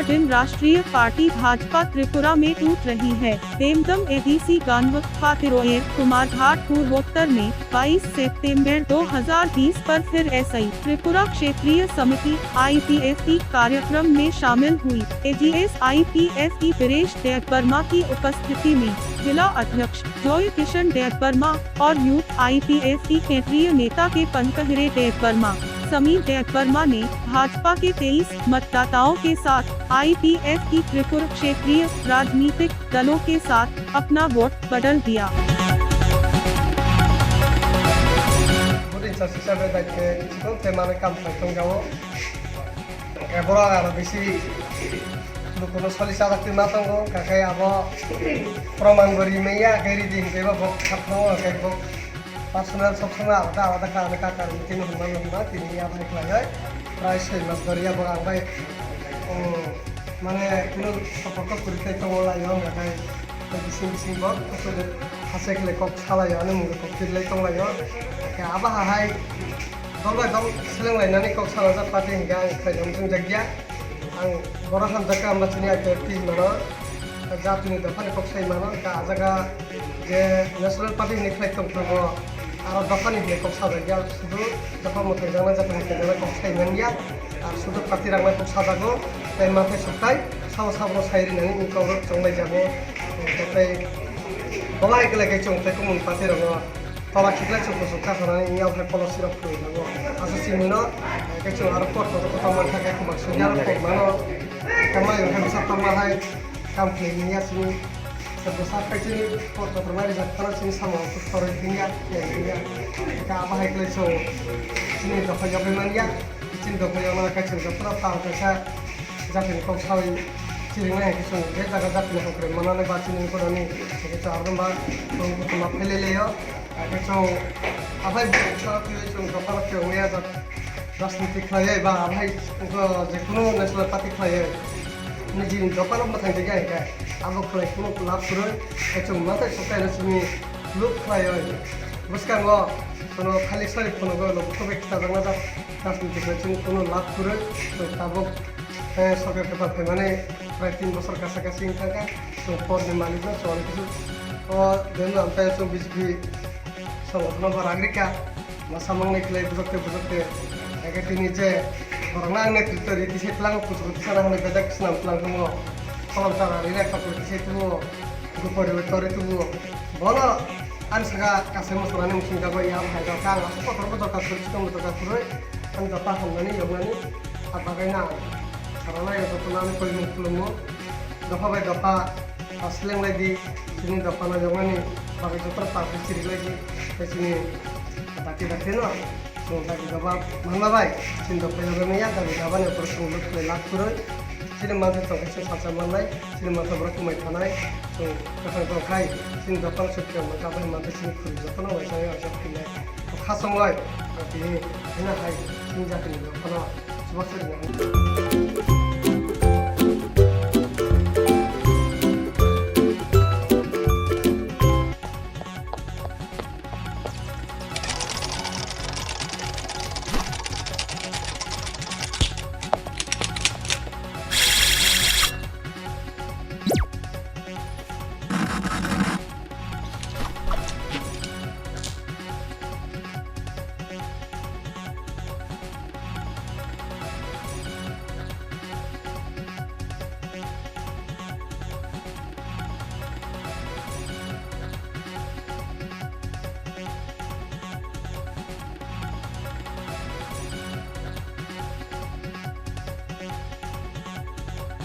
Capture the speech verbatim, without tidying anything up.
दिन राष्ट्रीय पार्टी भाजपा त्रिपुरा में टूट रही है। देमदम एडीसी गानवक पातिरोयर कुमारघाट पूर्वोत्तर में बाईस सितंबर दो हज़ार बीस पर फिर एसआई त्रिपुरा क्षेत्रीय समिति आईपीएफ की कार्यक्रम में शामिल हुई। एजीएस आईपीएफ की वीरेश देबबर्मा की उपस्थिति में जिला अध्यक्ष जॉय किशन देबबर्मा और यूथ आईपीएफ की केंद्रीय नेता के पनकहरे देबबर्मा, समीर देबबर्मा ने भाजपा के तेईस मतदाताओं के साथ आईपीएफ की त्रिपुरा क्षेत्रीय राजनीतिक दलों के साथ अपना वोट बदल दिया। Voting chasisa bai bai khe chikon khe manwi kam khai tong jao. Hwnkhe borok aro bisi lukuno soli chajak twi ma tongo, hwnkhe abo proman bo ri manya, hwnkhe ri di hwnkhe bo bok khatno hwnkhe bo personal sob somoi alada alada kha, hwnkhe kaka ri tini hwnma hwnma tini abo ni khlaiwi prai soi mas doriya bo ang bai, um, mane kunu soporko kwrwi khlai tongo lai o hwnkhe. Bising bising bo aswk haste khe kok salaio, ani mungwi kok kirilai tonglaio. Khe abo hai dol bai dol seleng lainani kok salajak party hinkhe ang khlaina muchung jakya. Ang borok hamjakha hwnba chini I P F T hinmano, jatini dophani kok sai mano, khe ah jaga je National Party hinwi khlai tong tongo, aro dophani hinwi kok sajakya, sudu dopha mwthangjaknai jatoni hinwi kok sai manya. Ar sudu party rok bai kok sajago, tei mathai sukthai sabo sabo sai rinani wngkok rok chonglai jago. Tei bo hai khlai khe chwng tei kumung party rokno tola khiklai chwng kuchuk kha sanani wngya hai policy rok phunuk jago. Aswk chini no khe chwng aro pot kotor kotor man kha khe kubak sugya rok kok mano. Khe mai wngkha bwsa tongma hai kam khlai wngya chini. Bwsa khe chini pot kotor mai rijak phano chini samung rok toroi wngya, wngya. Khe abo hai khlai chwng chini dophai yogwi manya. Chini dophai yokna khe chwng jotono tal kaisa jatini kok sawi chiringnai hai khe chwng je jaga jatini hamkrai manani ba chini wngkha nani hai khe chwng aro ba chwng kuchuma phailai laio. Hai khe chwng aphai bwswk twiwi chwng dophano khe wngya jak rajniti khlaiwi ba aphai wngkha jekunu national party khlaiwi nijini dophano mwthang tongya hai khe abo khlai kunu lab kwrwi khe chwng mathai sokhaino chini look khlaiwi bwskango chwngno khalik sari phunugo lokthobai khitajaknajak. Rajniti bai chini kuno lab kwrwi, chwng tabuk, eh, sorkar kwtal phaimani prai tin bosor kacha kachi wng thangkha, chwng porni malikno chwng aro kisu o deno amtwi chwng B J P songothano bo rag rikha, masa mangnai khlai bujak tei bujak tei, eke tini je borokno ang netrito ri tisai tlango kuchugo tisana hwnwi bejak swnam tlang tongo, kholom chara ri rek khapur tisai tubuo, gupori bai tori tubuo, bono. Ani saka kasai mosolani musung jago ya, hai jaka ang aswk kotor bo dorkar kwrwi, chikon bo dorkar kwrwi, ani dopha hamnani yoknani, ah bagwi na ang saralai jotono ani koimung khulumung, dopha bai dopha, ah, selenglai di, chini dophano yoknani bagwi jotono party chiriklai di, tei chini dakti dakti no. Chwng dabi daba manma bai, chini dopha yogwi manya, dabi dabani borok chwng luk khlai lak kwrwi. Chini mantha tongkhe chwng salsa mannai, chini mantha borok kwmai thanai, chwng kwthang tongkhai, chini dophano chwng khe mantha bai mantha chini khuri jotono waisa waisa khinai. Kha songoi, tini hino hai chini jatini dophano chubachu rinai.